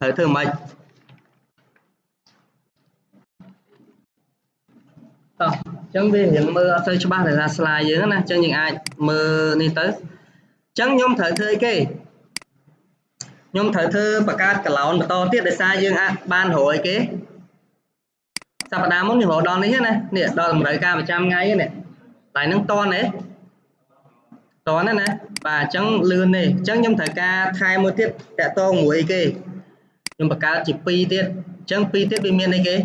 ត្រូវធ្វើម៉េចតោះអញ្ចឹងវារៀងមើលអត់សូវច្បាស់ដោយសារ slide យើងណាអញ្ចឹងយើងអាចមើលនេះទៅអញ្ចឹងខ្ញុំត្រូវធ្វើអីគេខ្ញុំត្រូវធ្វើបង្កើត column បន្តទៀតដោយសារយើងអាចបានរកអីគេសប្តាហ៍មុនយើងរកដល់នេះណានេះដល់តម្រូវការប្រចាំថ្ងៃនេះតែនឹងតន់ទេតន់ណាបាទអញ្ចឹងលឿនទេអញ្ចឹងខ្ញុំត្រូវការថែមមួយទៀតតាក់ទងមួយអីគេខ្ញុំបង្កើតជា2ទៀតអញ្ចឹង2ទៀតវាមានអីគេ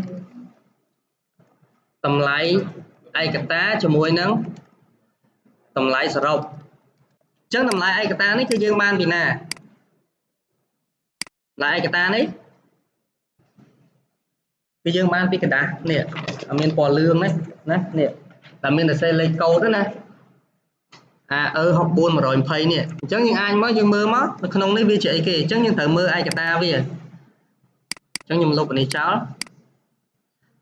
តម្លៃឯកតាជាមួយនឹងតម្លៃសរុបអញ្ចឹងតម្លៃឯកតានេះគឺយើងបានពីណាតម្លៃឯកតានេះគឺយើងបានពីกระดาษនេះអត់មានពណ៌លឿងទេណានេះតែមានតែសេលេខកូដទេណា AE 64120នេះអញ្ចឹងយើងអាចមកយើងមើលមកនៅក្នុងនេះវាជាអីគេអញ្ចឹងយើងត្រូវមើលឯកតាវាអញ្ចឹងខ្ញុំលុបអានេះចោល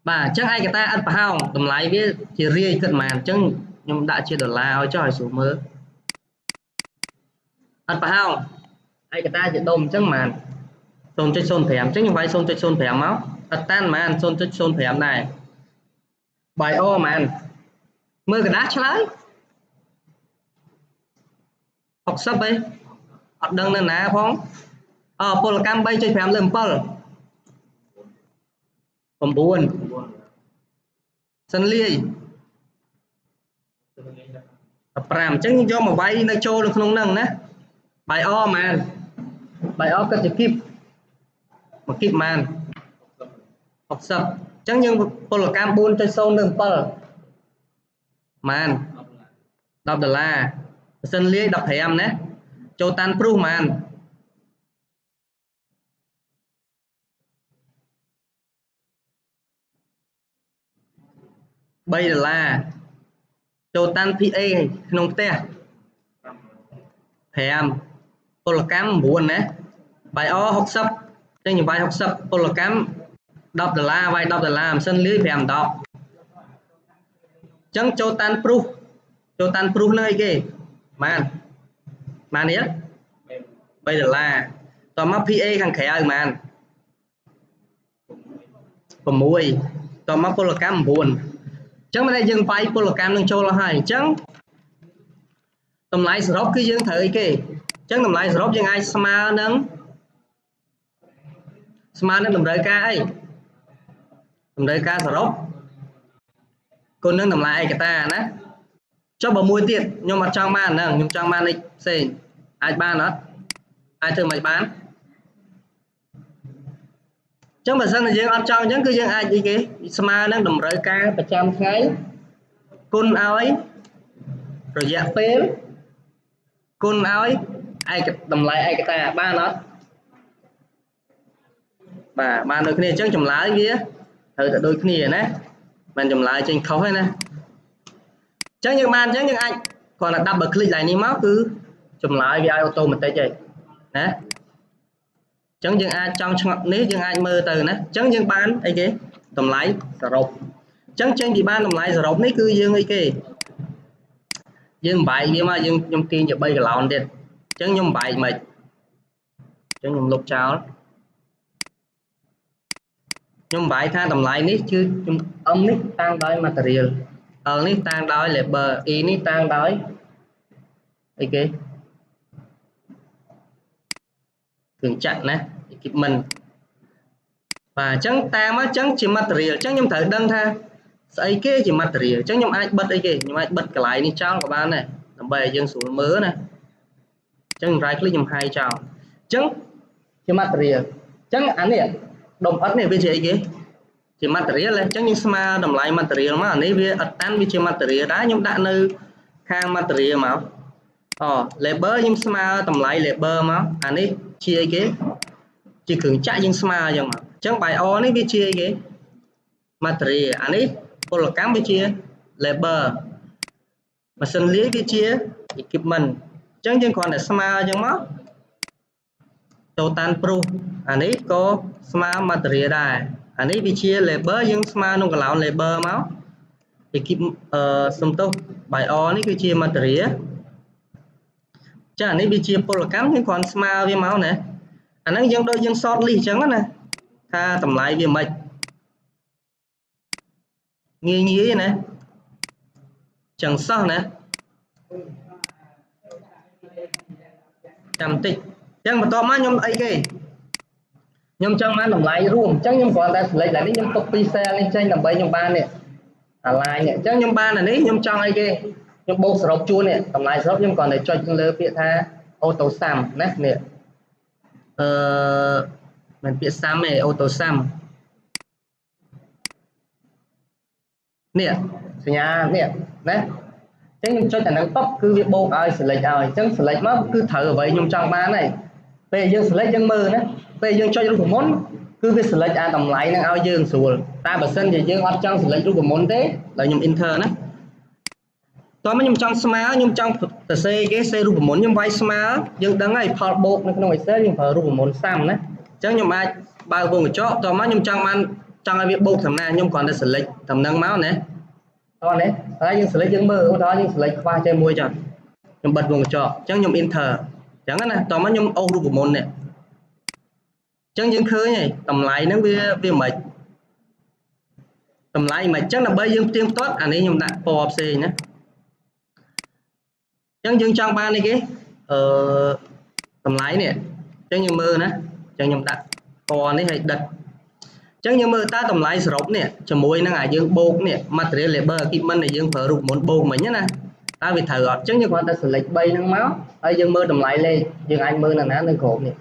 បាទអញ្ចឹងឯកតាឥតប្រហោងតម្លៃវាជារាយគិតប៉ុន្មានអញ្ចឹងខ្ញុំដាក់ជាដុល្លារឲ្យចុះឲ្យស្រួលមើលឥតប្រហោងឯកតាជាដុំអញ្ចឹងប៉ុន្មាន 0.05 អញ្ចឹងខ្ញុំវាយ 0.05 មកឥតតានប៉ុន្មាន 0.05 ដែរបាយអូប៉ុន្មានមើលกระดาษឆ្លើយ60អីអត់ដឹងនៅណាផងអពលកម្ម 3.5 លើ 7 9សិនលាយ15អញ្ចឹងយកមកវាយនៅចូលនៅក្នុងហ្នឹងណាបាយអប៉ុន្មានបាយអគិតជាគីបមួយគីបប៉ុន្មាន60អញ្ចឹងយើងពលកម្ម 4.0 លើ 7 ប៉ុន្មាន10ដុល្លារបើសិនលាយ15ណាចូលតាន់ព្រុសប៉ុន្មាន3ដុល្លារចូលតាន់ PA ក្នុងផ្ទះ5ពលកម្ម9ណាបាយអ60ចឹងខ្ញុំវាយ60ពលកម្ម10ដុល្លារវាយ10ដុល្លារមិនសិនលាយ5 10ចឹងចូលតាន់ព្រុសចូលតាន់ព្រុសនឹងអីគេបានបាននេះ3ដុល្លារតមក PA ខាងក្រៅបាន6តមកពលកម្ម9អញ្ចឹងមិនដែលយើងវាយពលកម្មនឹងចូលហើយអញ្ចឹងតម្លៃសរុបគឺយើងត្រូវអីគេអញ្ចឹងតម្លៃសរុបយើងអាចស្មើនឹងតម្រូវការអីតម្រូវការសរុបគុណនឹងតម្លៃឯកតាណាចុះបើមួយទៀតខ្ញុំអត់ចង់បានហ្នឹងខ្ញុំចង់បានអីផ្សេងអាចបានអត់អាចធ្វើមិនបានអញ្ចឹងបើសិនជាយើងអត់ចង់អញ្ចឹងគឺយើងអាចអីគេស្មើនឹងតម្រូវការប្រចាំថ្ងៃគុណឲ្យរយៈពេលគុណឲ្យឯកតម្លៃឯកតាបានអត់បាទបានដូចគ្នាអញ្ចឹងចម្លើយវាត្រូវតែដូចគ្នាណាមិនចម្លើយចេញខុសទេណាអញ្ចឹងយើងបានអញ្ចឹងយើងអាចគ្រាន់តែ double click ឡើងនេះមកគឺចម្លើយវាឲ្យអូតូម៉ាទិកហើយណាអញ្ចឹងយើងអាចចង់ឆ្ងល់នេះយើងអាចមើលទៅណាអញ្ចឹងយើងបានអីគេតម្លៃសរុបអញ្ចឹងចេញពីបានតម្លៃសរុបនេះគឺយើងអីគេយើងបែកវាមកយើងខ្ញុំទាញជា3កឡោនទៀតអញ្ចឹងខ្ញុំបែកមិនអញ្ចឹងខ្ញុំលុបចោលខ្ញុំបែកថាតម្លៃនេះគឺខ្ញុំ M នេះតាំងដោយ material L នេះតាំងដោយ labor E នេះតាំងដោយអីគេគ្រឿងចក្រណា equipment បាទអញ្ចឹងតាមមកអញ្ចឹងជា material អញ្ចឹងខ្ញុំត្រូវដឹងថាស្អីគេជា material អញ្ចឹងខ្ញុំអាចបិទអីគេខ្ញុំអាចបិទកន្លែងនេះចោលក៏បានដែរដើម្បីឲ្យយើងស្រួលមើលណាអញ្ចឹង right click ខ្ញុំហាយចោលអញ្ចឹងជា material អញ្ចឹងអានេះដុំឥដ្ឋនេះវាជាអីគេជា material អញ្ចឹងយើងស្មើតម្លៃ material មកអានេះវាអត់តាន់វាជា material ដែរខ្ញុំដាក់នៅខាង material មកអូ labor ខ្ញុំស្មើតម្លៃ labor មកអានេះជាអីគេជាគ្រឿងចក្រយើងស្មើអញ្ចឹងមកអញ្ចឹង by o នេះវាជាអីគេ material អានេះពលកម្មវាជា labor ម៉ាស៊ីនលាយវាជា equipment អញ្ចឹងយើងគ្រាន់តែស្មើអញ្ចឹងមកចូលតាន់ព្រុសអានេះក៏ស្មើ material ដែរអានេះវាជា labor យើងស្មើក្នុងកឡោន labor មក equip សំទោស by o នេះគឺជា material ចាអានេះវាជាពលកម្មយើងគ្រាន់ស្មើវាមកណា អាហ្នឹងយើងដូចយើង sort list អញ្ចឹងណាថាតម្លៃវាមិនងាយងាយណាចឹងសោះណាចាំតិចអញ្ចឹងបន្ទាប់មកខ្ញុំអីគេខ្ញុំចង់បានតម្លៃរួមអញ្ចឹងខ្ញុំគ្រាន់តែ select ឡើងនេះខ្ញុំទុកពី cell នេះចេញដើម្បីខ្ញុំបាននេះ align នេះអញ្ចឹងខ្ញុំបានអានេះខ្ញុំចង់អីគេខ្ញុំបូកសរុបជួននេះតម្លៃសរុបខ្ញុំគ្រាន់តែចុចលើពាក្យថា auto sum ណានេះអឺមិនពាក្យ sum ទេ auto sum នេះសញ្ញានេះណាអញ្ចឹងខ្ញុំចុចអាហ្នឹងប៉ុបគឺវាបូកឲ្យ select ឲ្យអញ្ចឹង select មកគឺត្រូវអ្វីខ្ញុំចង់បានហើយពេលយើង select យើងមើលណាពេលយើងចុចរូបមន្តគឺវា select អាតម្លៃហ្នឹងឲ្យយើងស្រួលតែបើសិនជាយើងអត់ចង់ select រូបមន្តទេដល់ខ្ញុំ enter ណាតោះមកខ្ញុំចង់ស្មើខ្ញុំចង់សរសេរគេសេរូបមន្តខ្ញុំវាយស្មើយើងដឹងហើយផលបូកនៅក្នុង Excel យើងប្រើរូបមន្តសាំណាអញ្ចឹងខ្ញុំអាចបើកវងកញ្ចក់តោះមកខ្ញុំចង់បានចង់ឲ្យវាបូកធម្មតាខ្ញុំគ្រាន់តែ select តំណឹងមកណាតោះនេះហើយយើង select យើងមើលឧទាហរណ៍យើង select ខ្វះចេះមួយចុះខ្ញុំបិទវងកញ្ចក់អញ្ចឹងខ្ញុំ enter អញ្ចឹងណាតោះមកខ្ញុំអូសរូបមន្តនេះអញ្ចឹងយើងឃើញហើយតម្លៃហ្នឹងវាមិនតម្លៃមិនអញ្ចឹងដើម្បីយើងផ្ទៀងផ្ទាត់អានេះខ្ញុំដាក់ពណ៌ផ្សេងណាអញ្ចឹងយើងចង់បាននេះគេអឺតម្លៃនេះអញ្ចឹងយើងមើលណាអញ្ចឹងខ្ញុំដាក់ពណ៌នេះឲ្យដិតអញ្ចឹងយើងមើលតើតម្លៃសរុបនេះជាមួយនឹងអាយើងបូកនេះ material labor equipment ដែលយើងប្រើរូបមន្តបូកមិញណាតើវាត្រូវអត់អញ្ចឹងយើងគ្រាន់តែ select 3ហ្នឹងមកហើយយើងមើលតម្លៃលេខយើងអាចមើលនៅណានៅក្រោមនេះ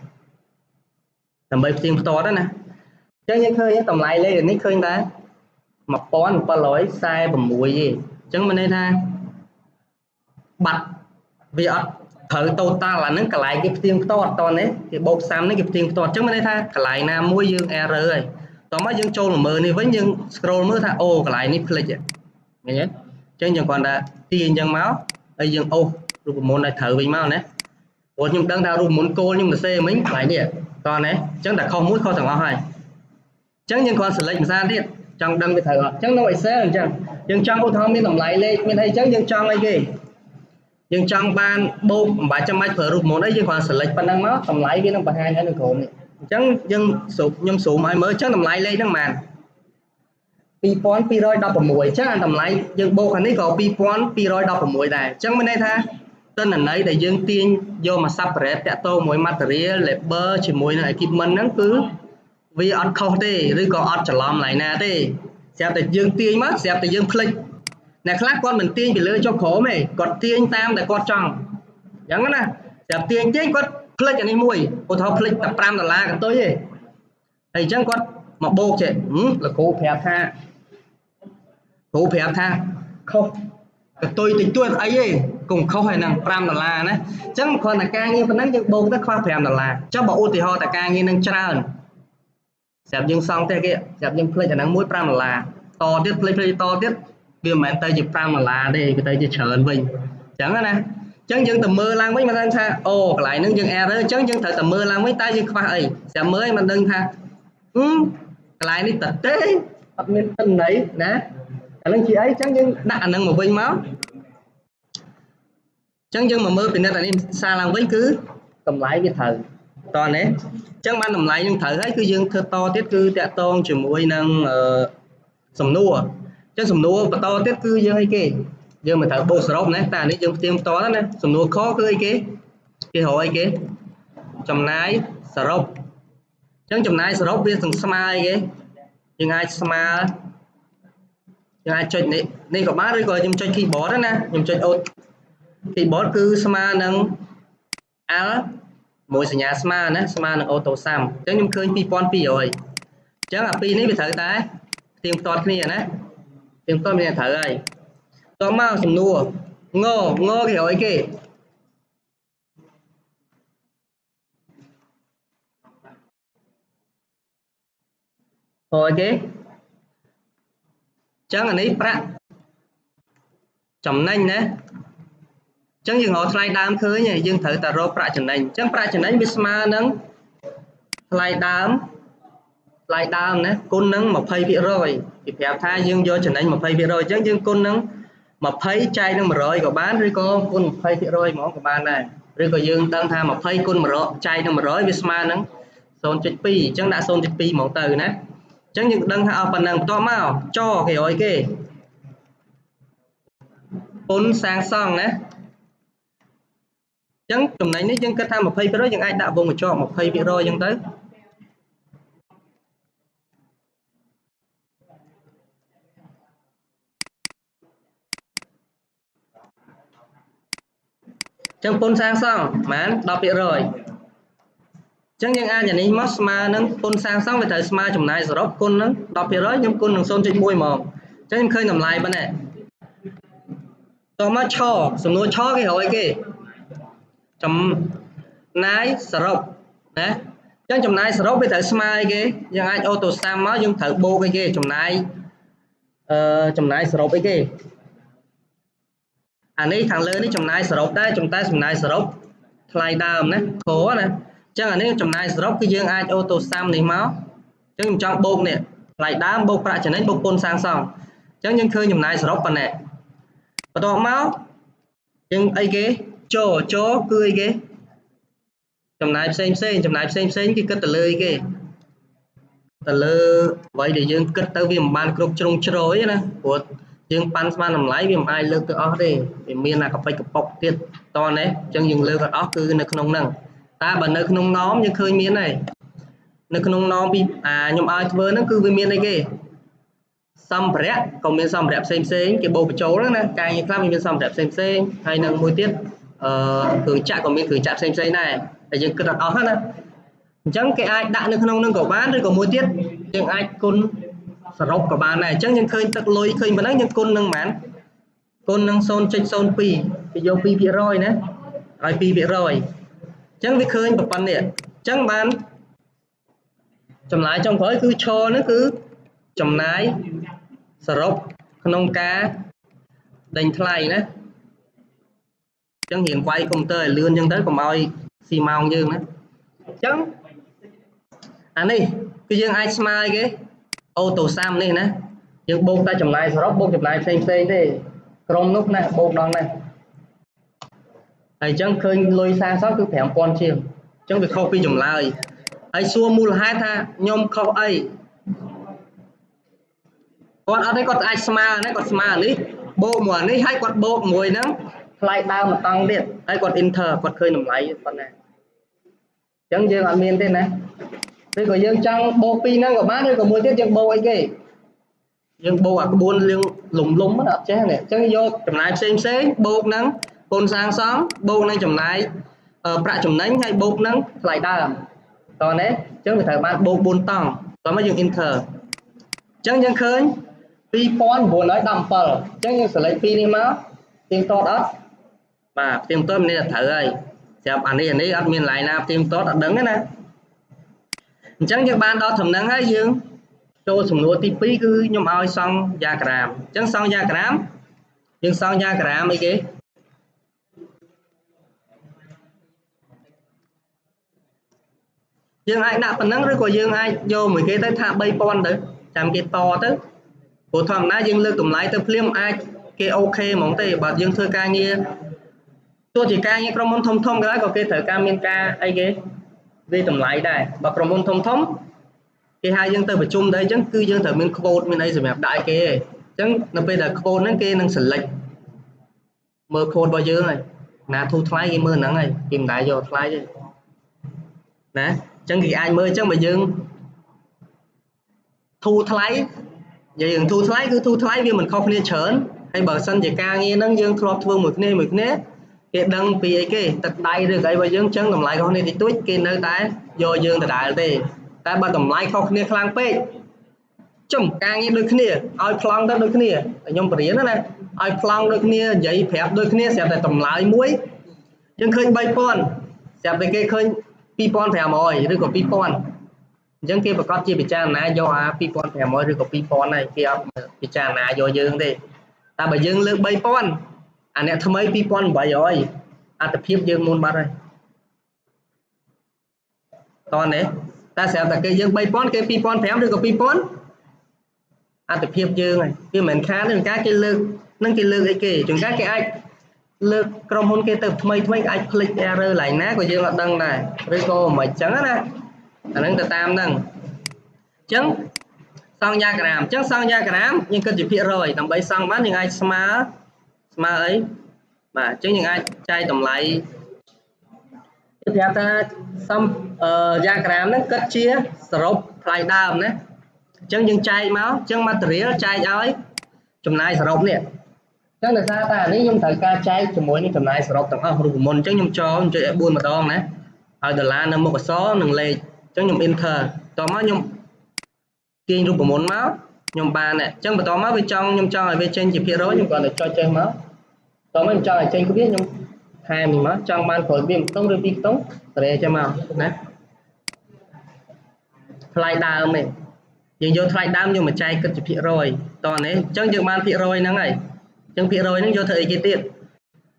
ដើម្បីផ្ទៀងផ្ទាត់ណាអញ្ចឹងយើងឃើញតម្លៃលេខនេះឃើញតែ1746ទេអញ្ចឹងមានន័យថាបាត់វាអត់ត្រូវ total អាហ្នឹងកន្លែងគេផ្ទៀងផ្ទាត់តនេះគេបូកសាំនេះគេផ្ទៀងផ្ទាត់អញ្ចឹងមានន័យថាកន្លែងណាមួយយើង error ហើយតោះមកយើងចូលមកមើលនេះវិញយើង scroll មើលថាអូកន្លែងនេះភ្លេចឃើញទេអញ្ចឹងយើងគ្រាន់តែទាញអញ្ចឹងមកហើយយើងអូសរូបមន្តឲ្យត្រូវវិញមកណាព្រោះខ្ញុំដឹងថារូបមន្តគោលខ្ញុំសរសេរមិញកន្លែងនេះតោះណាអញ្ចឹងតែខុសមួយខុសទាំងអស់ហើយអញ្ចឹងយើងគ្រាន់ select ភាសាទៀតចង់ដឹងវាត្រូវអត់អញ្ចឹងនៅ Excel អញ្ចឹងយើងចង់ឧទាហរណ៍មានតម្លៃលេខមានអីអញ្ចឹងយើងចង់អីគេយើងចង់បានបូកមិនបាច់ចាំបាច់ប្រើរូបមន្តអីយើងគ្រាន់ select ប៉ុណ្ណឹងមកតម្លៃវានឹងបង្ហាញឲ្យនៅក្រោមនេះអញ្ចឹងយើងខ្ញុំស៊ូមឲ្យមើលអញ្ចឹងតម្លៃលេខហ្នឹងប៉ុន្មាន2216អញ្ចឹងអាតម្លៃយើងបូកអានេះក៏2216ដែរអញ្ចឹងមានន័យថាទិន្នន័យដែលយើងទាញយកមក separate តាក់ទងមួយ material labor ជាមួយនឹង equipment ហ្នឹងគឺវាអត់ខុសទេឬក៏អត់ច្រឡំឡើយណាទេស្រាប់តែយើងទាញមកស្រាប់តែយើងភ្លេចអ្នកខ្លះគាត់មិនទាញពីលើចុះក្រោមទេគាត់ទាញតាមតែគាត់ចង់អញ្ចឹងណាស្រាប់ទាញគាត់ភ្លេចអានេះមួយឧទាហរណ៍ភ្លេចតែ5ដុល្លារកន្ទុយទេហើយអញ្ចឹងគាត់មកបូកចេះលោកគ្រូប្រាប់ថាគ្រូប្រាប់ថាខុសកន្ទុយតិចតួចអីទេកុំខុសហើយហ្នឹង5ដុល្លារណាអញ្ចឹងគ្រាន់តែការងារប៉ុណ្ណឹងយើងបូកទៅខ្វះ5ដុល្លារចុះបើឧទាហរណ៍តែការងារនឹងច្រើនស្រាប់យើងសង់ទេគេស្រាប់យើងភ្លេចអាហ្នឹងមួយ5ដុល្លារតទៀតភ្លេចតទៀតវាមិនមែនទៅជា5ដុល្លារទេវាទៅជាច្រើនវិញអញ្ចឹងណាអញ្ចឹងយើងទៅមើលឡើងវិញមិនដឹងថាអូកន្លែងហ្នឹងយើង error អញ្ចឹងយើងត្រូវតែមើលឡើងវិញតើយើងខ្វះអីស្រាប់មើលមិនដឹងថាកន្លែងនេះតទេអត់មានទិន្នន័យណាអាហ្នឹងជាអីអញ្ចឹងយើងដាក់អាហ្នឹងមកវិញមកអញ្ចឹងយើងមកមើលពិនិត្យអានេះសារឡើងវិញគឺតម្លៃវាត្រូវតោះនេះអញ្ចឹងបានតម្លៃនឹងត្រូវហើយគឺយើងធ្វើតទៀតគឺតាក់ទងជាមួយនឹងសំណួរអញ្ចឹងសំណួរបន្តទៀតគឺយើងអីគេយើងមិនត្រូវបូកសរុបណាតែអានេះយើងផ្ទៀងផ្ទាត់ណាសំណួរខគឺអីគេគេរកអីគេចំណាយសរុបអញ្ចឹងចំណាយសរុបវានឹងស្មើអីគេយើងអាចស្មើយើងអាចចុចនេះនេះក៏បានឬក៏ខ្ញុំចុច keyboard ណាខ្ញុំចុច Alt keyboard គឺស្មើនឹង Alt មួយសញ្ញាស្មើណាស្មើនឹង auto sum អញ្ចឹងខ្ញុំឃើញ2200អញ្ចឹងអាពីរនេះវាត្រូវតែផ្ទៀងផ្ទាត់គ្នាណាផ្ទៀងផ្ទាត់មានត្រូវហើយតមកសំណួរងងគេរកអីគេរកអីគេអញ្ចឹងអានេះប្រាក់ចំណេញណាអញ្ចឹងយើងរកថ្លៃដើមឃើញហើយយើងត្រូវតែរកប្រាក់ចំណេញអញ្ចឹងប្រាក់ចំណេញវាស្មើនឹងថ្លៃដើមណាគុណនឹង20%គេប្រាប់ថាយើងយកចំណេញ20%អញ្ចឹងយើងគុណនឹង20ចែកនឹង100ក៏បានឬក៏គុណ20%ហ្មងក៏បានដែរឬក៏យើងដឹងថា20គុណ100ចែកនឹង100វាស្មើនឹង 0.2 អញ្ចឹងដាក់ 0.2 ហ្មងទៅណាអញ្ចឹងយើងដឹងថាអស់ប៉ុណ្ណឹងបន្ទាប់មកចគេឲ្យគេពន្ធសាងសង់ណាអញ្ចឹងចំណេញនេះយើងគិតថា 20% យើងអាចដាក់វងកញ្ចក់ 20% អញ្ចឹងទៅចឹងពន្ធសាងសង់ប្រហែល 10% ចឹងយើងអាចអានេះមកស្មើនឹងពន្ធសាងសង់វាត្រូវស្មើចំណាយសរុបគុណនឹង 10% ខ្ញុំគុណនឹង 0.1 ហ្មងចឹងខ្ញុំឃើញតម្លៃប៉ុណ្ណេះតោះមកឆសំណួរឆគេរកអីគេចំណាយសរុបណាចឹងចំណាយសរុបវាត្រូវស្មើអីគេយើងអាចអូតូសាំមកយើងត្រូវបូកអីគេចំណាយចំណាយសរុបអីគេអានេះខាងលើនេះចំណាយសរុបដែរចំតែចំណាយសរុបថ្លៃដើមណាខណាចឹងអានេះចំណាយសរុបគឺយើងអាចអូតូសាំនេះមកចឹងខ្ញុំចង់បូកនេះថ្លៃដើមបូកប្រាក់ចំណេញបូកពន្ធសាងសង់ចឹងយើងឃើញចំណាយសរុបប៉ុណ្ណេះបន្ទាប់មកយើងអីគេចគឺអីគេចំណាយផ្សេងផ្សេងចំណាយផ្សេងផ្សេងគេគិតទៅលើអីគេទៅលើអ្វីដែលយើងគិតទៅវាមិនបានគ្រប់ជ្រុងជ្រោយណាព្រោះយើងប៉ាន់ស្មានតម្លៃវាមិនអាចលើកទៅអស់ទេវាមានអាកប៉ិចកប៉ុកទៀតតនេះអញ្ចឹងយើងលើកអត់អស់គឺនៅក្នុងហ្នឹងតែបើនៅក្នុងណមយើងឃើញមានហើយនៅក្នុងណមពីអាខ្ញុំឲ្យធ្វើហ្នឹងគឺវាមានអីគេសម្ភារៈក៏មានសម្ភារៈផ្សេងផ្សេងគេបូកបញ្ចូលហ្នឹងណាការងារខ្លះវាមានសម្ភារៈផ្សេងផ្សេងហើយនឹងមួយទៀតគ្រឿងចក្រក៏មានគ្រឿងចក្រផ្សេងផ្សេងដែរតែយើងគិតអត់អស់ណាអញ្ចឹងគេអាចដាក់នៅក្នុងហ្នឹងក៏បានឬក៏មួយទៀតយើងអាចគុណសរុបក៏បានដែរអញ្ចឹងយើងឃើញទឹកលុយឃើញប៉ុណ្ណឹងយើងគុណនឹងប៉ុន្មានគុណនឹង 0.02 គេយក 2% ណាឲ្យ 2% អញ្ចឹងវាឃើញប៉ុណ្ណេះអញ្ចឹងបានចម្លើយចុងក្រោយគឺឈហ្នឹងគឺចំណាយសរុបក្នុងការដេញថ្លៃណាអញ្ចឹងរៀនវាយកុំព្យូទ័រឲ្យលឿនអញ្ចឹងទៅកុំឲ្យស៊ីម៉ោងយើងណាអញ្ចឹងអានេះគឺយើងអាចស្មើអីគេអូតូសាំនេះណាយើងបូកតែចំណាយសរុបបូកចំណាយផ្សេងផ្សេងទេក្រុមនោះណាបូកដល់ណាហើយអញ្ចឹងឃើញលុយសាងសង់គឺ 5000 ជាងអញ្ចឹងវាខុសពីចម្លើយហើយសួរមូលហេតុថាខ្ញុំខុសអីគាត់អត់ទេគាត់អាចស្មើណាគាត់ស្មើនេះបូកមួយនេះហើយគាត់បូកមួយហ្នឹងថ្លៃដើមមួយតង់ទៀតហើយគាត់ enter គាត់ឃើញតម្លៃប៉ុណ្ណាអញ្ចឹងយើងអត់មានទេណាឬក៏យើងចង់បូកពីរហ្នឹងក៏បានឬក៏មួយទៀតយើងបូកអីគេយើងបូកអាក្បួនលៀងលំលំអត់ចេះនេះអញ្ចឹងយកចំណាយផ្សេងផ្សេងបូកហ្នឹងពន្ធសាងសង់បូកនឹងចំណាយប្រាក់ចំណេញហើយបូកនឹងថ្លៃដើមតោះនេះអញ្ចឹងវាត្រូវបានបូក4តង់តោះមកយើង enter អញ្ចឹងយើងឃើញ 2917 អញ្ចឹងយើង select ពីរនេះមកទៀងទាត់អត់បាទទៀងទាត់មានតែត្រូវហើយស្រាប់អានេះអត់មានកន្លែងណាទៀងទាត់អត់ដឹងទេណាអញ្ចឹងយើងបានដល់ត្រឹមហ្នឹងហើយយើងចូលសំណួរទី2គឺខ្ញុំឲ្យសង់យ៉ាក្រាមអញ្ចឹងសង់យ៉ាក្រាមយើងសង់យ៉ាក្រាមអីគេយើងអាចដាក់ប៉ុណ្ណឹងឬក៏យើងអាចយកមួយគេទៅថា 3000 ទៅចាំគេតទៅព្រោះធម្មតាយើងលើកតម្លៃទៅភ្លាមអាចគេអូខេហ្មងទេបើយើងធ្វើការងារទោះជាការងារក្រុមហ៊ុនធំធំក៏ដោយក៏គេត្រូវការមានការអីគេវាតម្លៃដែរបើក្រុមហ៊ុនធំធំគេហៅយើងទៅប្រជុំទៅអញ្ចឹងគឺយើងត្រូវមាន quote មានអីសម្រាប់ដាក់គេឯងអញ្ចឹងនៅពេលដែល quote ហ្នឹងគេនឹង select មើល quote របស់យើងហើយណាធូរថ្លៃគេមើលហ្នឹងហើយគេមិនដែលយកថ្លៃទេណាអញ្ចឹងគេអាចមើលអញ្ចឹងបើយើងធូរថ្លៃយើងធូរថ្លៃគឺធូរថ្លៃវាមិនខុសគ្នាច្រើនហើយបើសិនជាការងារហ្នឹងយើងធ្លាប់ធ្វើមួយគ្នាគេដឹងពីអីគេទឹកដៃឬអីរបស់យើងអញ្ចឹងតម្លៃខុសគ្នាតិចតួចគេនៅតែយកយើងដដែលទេតែបើតម្លៃខុសគ្នាខ្លាំងពេកចំការងារដូចគ្នាឲ្យប្លង់ទៅដូចគ្នាខ្ញុំបរៀនណាឲ្យប្លង់ដូចគ្នានិយាយប្រាប់ដូចគ្នាស្រាប់តែតម្លៃមួយយើងឃើញ 3000 ស្រាប់តែគេឃើញ 2500 ឬក៏ 2000 អញ្ចឹងគេប្រកាសជាពិចារណាយកអា 2500 ឬក៏ 2000 ហើយគេអត់ពិចារណាយកយើងទេតែបើយើងលើក 3000 អាអ្នកថ្មី 2800 អត្ថភាពយើងមុនបាត់ហើយតោះនេះតែស្រាប់តែគេយើង 3000 គេ 2500 ឬក៏ 2000 អត្ថភាពយើងហើយវាមិនមែនខានទេការគេលើកនឹងគេលើកអីគេជួនកាលគេអាចលើកក្រុមហ៊ុនគេទៅថ្មីថ្មីអាចភ្លេច error ឡើងណាក៏យើងអត់ដឹងដែរឬក៏មិនអញ្ចឹងណា អាហ្នឹងទៅតាមហ្នឹងអញ្ចឹងសង់យ៉ាក្រាមអញ្ចឹងសង់យ៉ាក្រាមយើងគិតជាភាគរយដើម្បីសង់បានយើងអាចស្មើស្មើអីបាទអញ្ចឹងយើងអាចចែកតម្លៃគេប្រាប់ថាសំយ៉ាក្រាមហ្នឹងគិតជាសរុបថ្លៃដើមណាអញ្ចឹងយើងចែកមកអញ្ចឹង material ចែកឲ្យចំណាយសរុបនេះអញ្ចឹងដោយសារតែអានេះខ្ញុំត្រូវការចែកជាមួយនឹងចំណាយសរុបទាំងអស់រូបមន្តអញ្ចឹងខ្ញុំចងចុច F4 ម្ដងណាឲ្យដុល្លារនៅមុខអក្សរនិងលេខអញ្ចឹងខ្ញុំ enter តមកខ្ញុំទាញរូបមន្តមកខ្ញុំបានអញ្ចឹងបន្តមកវាចង់ខ្ញុំចង់ឲ្យវាចេញជាភាគរយខ្ញុំគ្រាន់តែចុចចេះមកតមកខ្ញុំចង់ឲ្យចេញក្បៀសខ្ញុំថែមនេះមកចង់បានក្រោយវា1ខ្ទង់ឬ2ខ្ទង់សេរីចេះមកណាថ្លៃដើមនេះយើងយកថ្លៃដើមយកមកចែកគិតជាភាគរយតោះនេះអញ្ចឹងយើងបានភាគរយហ្នឹងហើយអញ្ចឹងភាគរយហ្នឹងយកធ្វើអីគេទៀត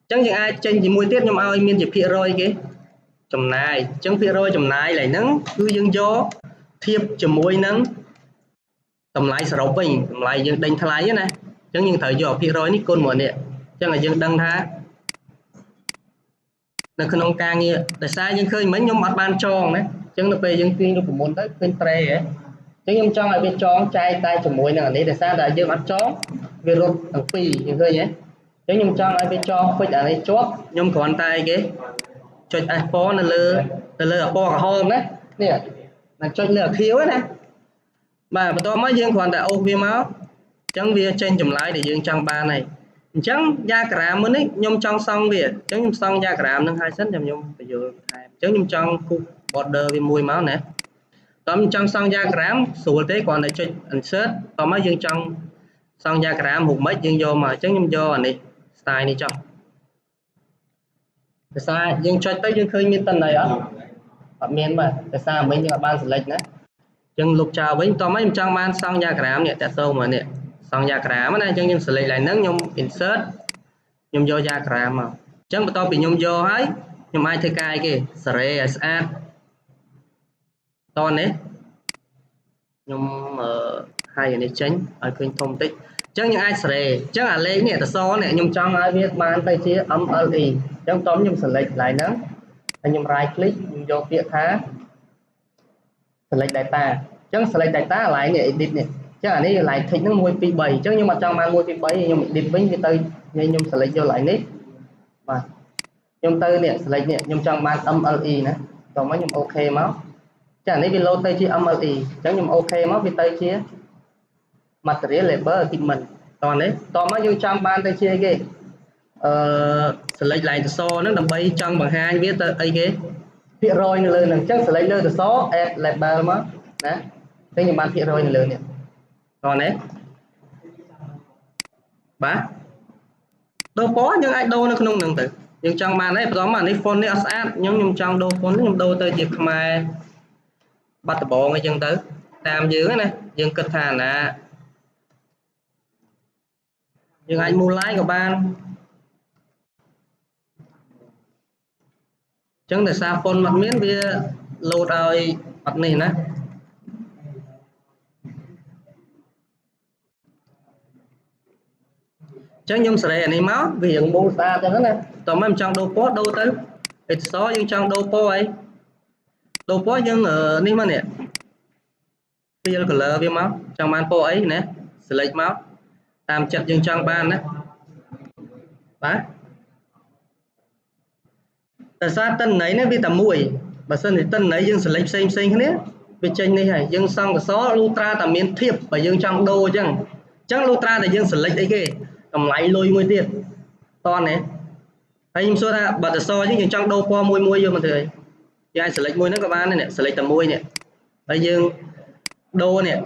អញ្ចឹងយើងអាចចេញជាមួយទៀតខ្ញុំឲ្យមានជាភាគរយគេចំណាយអញ្ចឹងភាគរយចំណាយឡើយហ្នឹងគឺយើងយកធៀបជាមួយនឹងតម្លៃសរុបវិញតម្លៃយើងដេញថ្លៃណាអញ្ចឹងយើងត្រូវយកភាគរយនេះគុណមកនេះអញ្ចឹងឲ្យយើងដឹងថានៅក្នុងការងារដោយសារយើងឃើញមិញខ្ញុំអត់បានចងណាអញ្ចឹងនៅពេលយើងទាញរូបមន្តទៅឃើញត្រេហ៎អញ្ចឹងខ្ញុំចង់ឲ្យវាចងចែកតែជាមួយនឹងអានេះដោយសារតែយើងអត់ចងវារត់ទាំងពីរយើងឃើញទេអញ្ចឹងខ្ញុំចង់ឲ្យវាចងហ្វិចអានេះជាប់ខ្ញុំគ្រាន់តែអីគេចុច F4 នៅលើអាពណ៌ក្រហមណានេះมันចុចលើអាខៀវណាបាទបន្ទាប់មកយើងគ្រាន់តែអូសវាមកអញ្ចឹងវាចេញចម្លើយដែលយើងចង់បានហើយអញ្ចឹងយ៉ាក្រាមមុននេះខ្ញុំចង់សង់វាអញ្ចឹងខ្ញុំសង់យ៉ាក្រាមនឹងហើយសិនចាំខ្ញុំបញ្យល់ថែមអញ្ចឹងខ្ញុំចង់គូស border វាមួយមកណាតោះខ្ញុំចង់សង់យ៉ាក្រាមស្រួលទេគ្រាន់តែចុច insert តោះមកយើងចង់សង់យ៉ាក្រាមរូបម៉េចយើងយកមកអញ្ចឹងខ្ញុំយកអានេះ style នេះចុះដោយសារយើងចុចទៅយើងឃើញមានតន័យអត់អត់មានបាទដោយសារមិញយើងអត់បាន select ណាអញ្ចឹងលុបចោលវិញតោះមកខ្ញុំចង់បានសង់យ៉ាក្រាមនេះតាក់ទងមកនេះសង់យ៉ាក្រាមណាអញ្ចឹងខ្ញុំ select ឡើងហ្នឹងខ្ញុំ insert ខ្ញុំយកយ៉ាក្រាមមកអញ្ចឹងបន្ទាប់ពីខ្ញុំយកហើយខ្ញុំអាចធ្វើការអីគេសេរីឲ្យស្អាតតនេះខ្ញុំហើយអានេះចេញឲ្យឃើញធំបន្តិចអញ្ចឹងយើងអាចសេរីអញ្ចឹងអាលេខនេះអក្សរនេះខ្ញុំចង់ឲ្យវាបានទៅជា MLE អញ្ចឹងតោះខ្ញុំ select កន្លែងហ្នឹងហើយខ្ញុំ right click ខ្ញុំយកពាក្យថា select data អញ្ចឹង select data កន្លែងនេះ edit នេះអញ្ចឹងអានេះកន្លែង tick ហ្នឹង1 2 3អញ្ចឹងខ្ញុំអត់ចង់បាន1 2 3ខ្ញុំ edit វិញវាទៅខ្ញុំ select យកកន្លែងនេះបាទខ្ញុំទៅនេះ select នេះខ្ញុំចង់បាន MLE ណាតោះមកខ្ញុំ OK មកចានេះវាលោតទៅជា MLE អញ្ចឹងខ្ញុំ OK មកវាទៅជា material labor equipment តោះនេះតោះមកយើងចង់បានទៅជាអីគេអឺ select ឡើងសសរហ្នឹងដើម្បីចង់បង្ហាញវាទៅអីគេភាគរយនៅលើហ្នឹងអញ្ចឹង select លើសសរ add label មកណាអញ្ចឹងខ្ញុំបានភាគរយនៅលើនេះតោះនេះបាទដូរពណ៌យើងអាចដូរនៅក្នុងហ្នឹងទៅយើងចង់បានហើយបន្តមកអានេះ font នេះអត់ស្អាតខ្ញុំចង់ដូរ font ខ្ញុំដូរទៅជាខ្មែរបាត់ដបងអីចឹងទៅតាមយើងណាយើងគិតថាណាយើងអាចមូលឡាយក៏បានអញ្ចឹងដោយសារ font អត់មានវាលោតឲ្យអត់នេះណាអញ្ចឹងខ្ញុំសេរីអានេះមកវារៀងមូលស្អាតចឹងណាតោះមកខ្ញុំចង់ដូរពណ៌ដូរទៅអក្សរយើងចង់ដូរពណ៌អីដូរពណ៌យើងនេះមកនេះ fill color វាមកចង់បានពណ៌អីណា select មកតាមចិត្តយើងចង់បានណាបាទដោយសារតិន័យនេះវាតែមួយបើសិនជាតិន័យយើង select ផ្សេងផ្សេងគ្នាវាចេញនេះហើយយើងសង់កសលូត្រាតែមានធៀបបើយើងចង់ដូរអញ្ចឹងអញ្ចឹងលូត្រាតែយើង select អីគេតម្លៃលុយមួយទៀតតនេះហើយខ្ញុំសួរថាបើតសយើងចង់ដូរពណ៌មួយមួយយកមកធ្វើអីយើងអាច select មួយហ្នឹងក៏បានដែរនេះ select តែមួយនេះហើយយើងដូរនេះ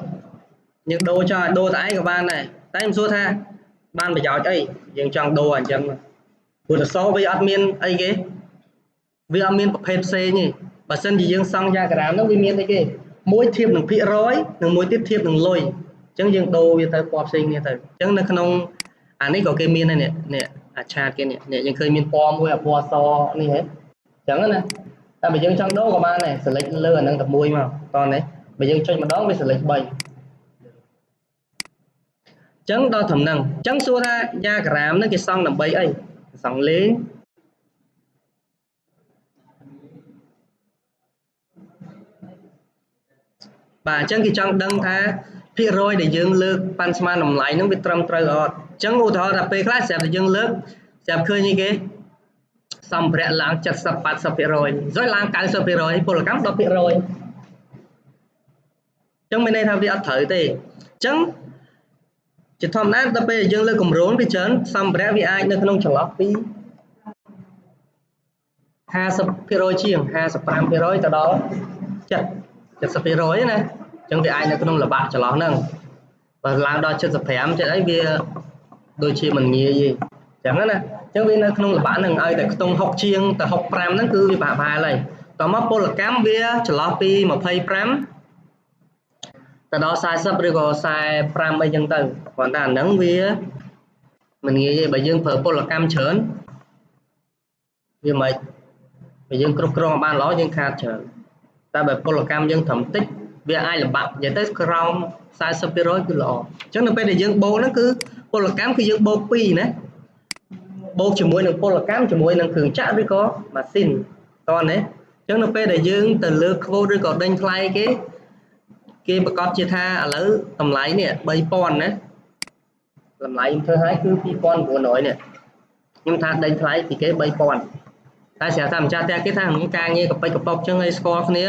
យើងដូរចង់ឲ្យដូរតែឯងក៏បានដែរតែខ្ញុំសួរថាបានប្រយោជន៍អីយើងចង់ដូរអញ្ចឹងព្រោះតសវាអត់មានអីគេវាអត់មានប្រភេទផ្សេងទេបើសិនជាយើងសង់យ៉ាក្រាមហ្នឹងវាមានអីគេមួយធៀបនឹងភាគរយនិងមួយទៀតធៀបនឹងលុយអញ្ចឹងយើងដូរវាទៅពណ៌ផ្សេងគ្នាទៅអញ្ចឹងនៅក្នុងអានេះក៏គេមានដែរនេះនេះអាឆាតគេនេះនេះយើងឃើញមានពណ៌មួយអាពណ៌សនេះហ៎អញ្ចឹងណាតែបើយើងចង់ដូរក៏បានដែរ select លើអាហ្នឹងតែមួយមកតោះនេះបើយើងចុចម្ដងវា select 3អញ្ចឹងដល់ត្រឹមហ្នឹងអញ្ចឹងសួរថាយ៉ាក្រាមហ្នឹងគេសង់ដើម្បីអីសង់លេង បាទអញ្ចឹងគេចង់ដឹងថាភាគរយដែលយើងលើកប៉ាន់ស្មានតម្លៃហ្នឹងវាត្រឹមត្រូវអត់អញ្ចឹងឧទាហរណ៍ថាពេលខ្លះស្រាប់តែយើងលើកស្រាប់ឃើញអីគេសម្ភារៈឡើង70 80%ស្អីឡើង90%ពលកម្ម10%អញ្ចឹងមានន័យថាវាអត់ត្រូវទេអញ្ចឹងជាធម្មតាដល់ពេលយើងលើកគម្រោងវាច្រើនសម្ភារៈវាអាចនៅក្នុងចន្លោះពី50%ជាង55%ទៅដល់70%ណាអញ្ចឹងវាអាចនៅក្នុងល្បាក់ចន្លោះហ្នឹងបើឡើងដល់75ចិត្តអីវាដូចជាមិនងាយទេអញ្ចឹងណាអញ្ចឹងវានៅក្នុងល្បាក់ហ្នឹងឲ្យតែខ្ទង់60ជាងទៅ65ហ្នឹងគឺវាប្រហែលហើយតមកពលកម្មវាចន្លោះពី25ទៅដល់40ឬក៏45អីចឹងទៅគ្រាន់តែអាហ្នឹងវាមិនងាយទេបើយើងប្រើពលកម្មច្រើនវាមិនបើយើងគ្រប់គ្រងបានល្អយើងខាតច្រើនតែបើពលកម្មយើងត្រឹមតិចវាអាចលំបាកនិយាយទៅក្រោម40%គឺល្អអញ្ចឹងនៅពេលដែលយើងបូកហ្នឹងគឺពលកម្មគឺយើងបូក2ណាបូកជាមួយនឹងពលកម្មជាមួយនឹងគ្រឿងចក្រឬក៏ម៉ាស៊ីនតោះណាអញ្ចឹងនៅពេលដែលយើងទៅលើក quote ឬក៏ដេញថ្លៃគេគេប្រកាសជាថាឥឡូវតម្លៃនេះ3000ណាតម្លៃខ្ញុំធ្វើឲ្យគឺ2900នេះខ្ញុំថាដេញថ្លៃពីគេ3000តែស្រាប់តែម្ចាស់ផ្ទះគេថាក្នុងការងារកប៉ិចកប៉ុកចឹងឲ្យស្គាល់គ្នា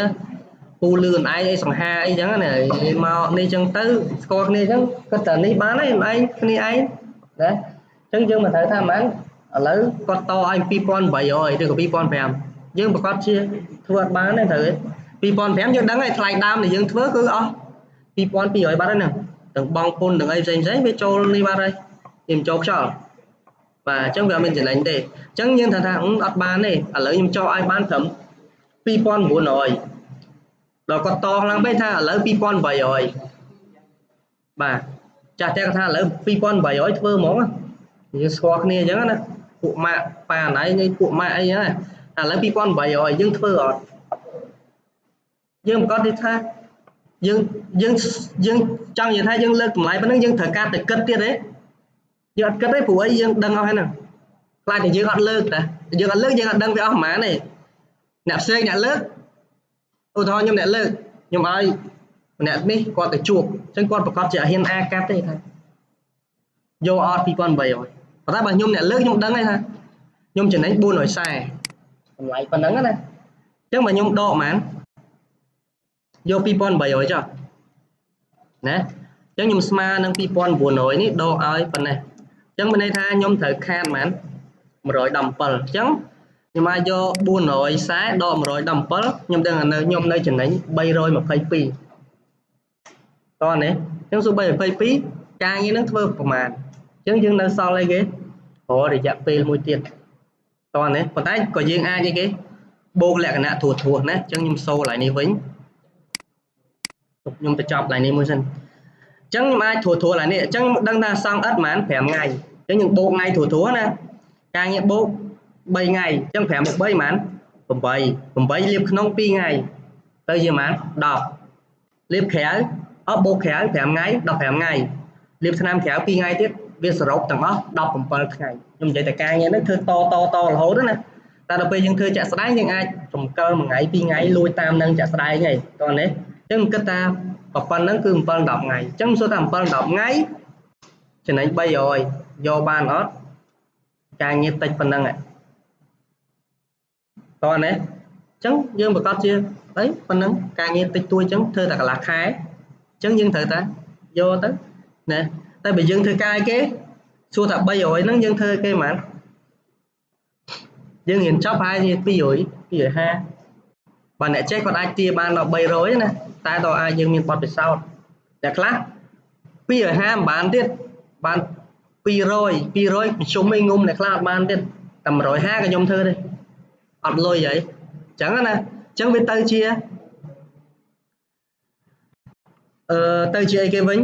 ពូលឿនឯងអីសង្ហាអីចឹងណាមកនេះចឹងទៅស្គាល់គ្នាចឹងគិតតែនេះបានហើយឯងគ្នាឯងណាចឹងយើងមិនត្រូវថាហ្មងឥឡូវគាត់តឲ្យ2800ឬក៏2500យើងប្រកាសជាធ្វើអត់បានទេត្រូវទេ2500យើងដឹងហើយថ្លៃដើមដែលយើងធ្វើគឺអស់2200បាត់ហើយហ្នឹងទាំងបងពុនទាំងអីផ្សេងផ្សេងវាចូលនេះបាត់ហើយវាមិនចូលខ្យល់បាទអញ្ចឹងវាអត់មានចំណេញទេអញ្ចឹងយើងថាអត់បានទេឥឡូវខ្ញុំចោលឲ្យបានត្រឹម2900ដល់គាត់តខ្លាំងពេកថាឥឡូវ2800បាទចាស់តែគាត់ថាឥឡូវ2800ធ្វើហ្មងយើងស្គាល់គ្នាអញ្ចឹងណាពួកម៉ាក់ប៉ាណៃនេះពួកម៉ាក់អីហ្នឹងឥឡូវ2800យើងធ្វើអត់យើងប្រកាសទីថាយើងយើងយើងចង់និយាយថាយើងលើកតម្លៃប៉ុណ្ណឹងយើងត្រូវការតែគិតទៀតទេយើងអត់គិតទេព្រោះអីយើងដឹងអស់ហើយហ្នឹងខ្លាចតែយើងអត់លើកតាយើងអត់លើកយើងអត់ដឹងវាអស់ប៉ុន្មានទេអ្នកផ្សេងអ្នកលើកឧទាហរណ៍ខ្ញុំអ្នកលើកខ្ញុំឲ្យម្នាក់នេះគាត់ទៅជួបអញ្ចឹងគាត់ប្រកាសជាអត់ហ៊ានអាកាត់ទេថាយកអត់2800ប៉ុន្តែបើខ្ញុំអ្នកលើកខ្ញុំដឹងហើយថាខ្ញុំចំណេញ440តម្លៃប៉ុណ្ណឹងណាអញ្ចឹងបើខ្ញុំដកប៉ុន្មានយក2800ចុះណាអញ្ចឹងខ្ញុំស្មើនឹង2900នេះដកឲ្យប៉ុណ្ណេះអញ្ចឹងមានន័យថាខ្ញុំត្រូវខាតប៉ុន្មាន117អញ្ចឹងខ្ញុំអាចយក440ដក117ខ្ញុំដឹងថានៅខ្ញុំនៅចំណេញ322តោះនេះអញ្ចឹងសួរ322ការងារនឹងធ្វើប្រមាណអញ្ចឹងយើងនៅសល់អីគេរយៈពេលមួយទៀតតោះនេះប៉ុន្តែក៏យើងអាចអីគេបូកលក្ខណៈត្រួសត្រាសណាអញ្ចឹងខ្ញុំសូកន្លែងនេះវិញខ្ញុំបញ្ចប់កន្លែងនេះមួយសិនអញ្ចឹងខ្ញុំអាចត្រួសត្រាសកន្លែងនេះអញ្ចឹងដឹងថាសង់ឥដ្ឋប្រហែល5ថ្ងៃអញ្ចឹងយើងបូកថ្ងៃត្រួសត្រាសណាការងារបូក3ថ្ងៃអញ្ចឹង5បូក3ប្រហែល8 8លាបក្នុង2ថ្ងៃទៅជាប្រហែល10លាបក្រៅអស់បូកក្រៅ5ថ្ងៃ15ថ្ងៃលាបថ្នាំក្រៅ2ថ្ងៃទៀតវាសរុបទាំងអស់17ថ្ងៃខ្ញុំនិយាយតែការងារហ្នឹងធ្វើតតតរហូតណាតែដល់ពេលយើងធ្វើចាក់ស្ដែងយើងអាចរំកិលមួយថ្ងៃ2ថ្ងៃលួចតាមនឹងចាក់ស្ដែងហើយតោះនេះអញ្ចឹងគិតថាប៉ុណ្ណឹងគឺ7 10ថ្ងៃអញ្ចឹងសួរថា7 10ថ្ងៃចំណេញ300យកបានអត់ការងារតិចប៉ុណ្ណឹងតោះនេះអញ្ចឹងយើងប្រកាសជាអីប៉ុណ្ណឹងការងារតិចតួចអញ្ចឹងធ្វើតែកន្លះខែអញ្ចឹងយើងត្រូវតែយកទៅណាតែបើយើងធ្វើការឲ្យគេសួរថា300ហ្នឹងយើងធ្វើគេប៉ុន្មានយើងរៀនចប់ហើយជា200 250បើអ្នកចេះគាត់អាចទាបានដល់300ណាតែដល់អាចយើងមានបទពិសោធន៍តែខ្លះ250មិនបានទៀតបាន200 200មធ្យមឯងងុំអ្នកខ្លះអត់បានទៀតតែ150ក៏ខ្ញុំធ្វើដែរអត់លុយអីអញ្ចឹងណាអញ្ចឹងវាទៅជាទៅជាអីគេវិញ